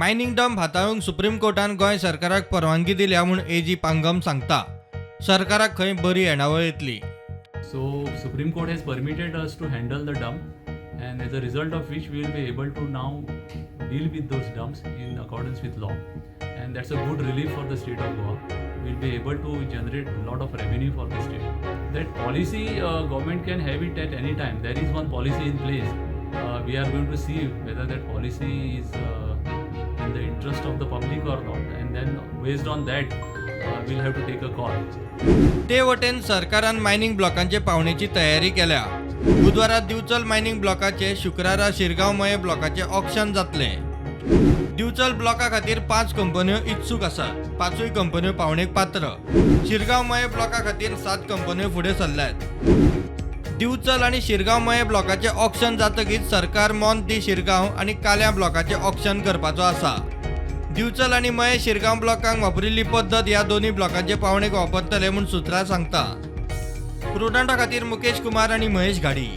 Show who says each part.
Speaker 1: Mining dump हाताळूंक supreme कोर्टान Goa सरकाराक परवानगी दिल्या म्हूण एजी पांगम सांगता. सरकाराक खंय बरी येणावळ येतली.
Speaker 2: So Supreme Court has permitted us to handle the dump, and as a result of which we will be able to now deal with those dumps in accordance with law, and that's a good relief for the state of Goa. We'll be able to generate a lot of revenue for the state. That policy, government can have it at any time. There is one policy in place. We are going to see whether that policy is in the interest of the public or not, and then based on that, we'll have to take a call.
Speaker 1: ते वटेन सरकारान mining ब्लॉकांचे पावणेची तयारी केल्या. बुधवारा Divchal mining ब्लॉकाचे, शुक्रारा शिरगांव मये ब्लॉकाचे auction जातलें. दिवचल ब्लॉका खातीर पांच कंपन्यो इत्सूक आसात. पांचूय कंपन्यो पावणेक पात्र. शिरगांव मये ब्लॉका खातीर सात कंपन्यो फुडें सरल्यात. दिवचल आनी शिरगांव मये ब्लॉकाचे ऑक्शन जातकीच सरकार मोंत दी शिरगांव आनी काल्यां ब्लॉकाचे ऑक्शन करपाचो आसा. दिवचल आनी मये शिरगांव ब्लॉकांक वापरिल्ली पद्दत ह्या दोनूय ब्लॉकांचे पावणेक वापरतले म्हूण सुत्रां सांगता. प्रुडंटा खातीर मुकेश कुमार आनी महेश घाडी.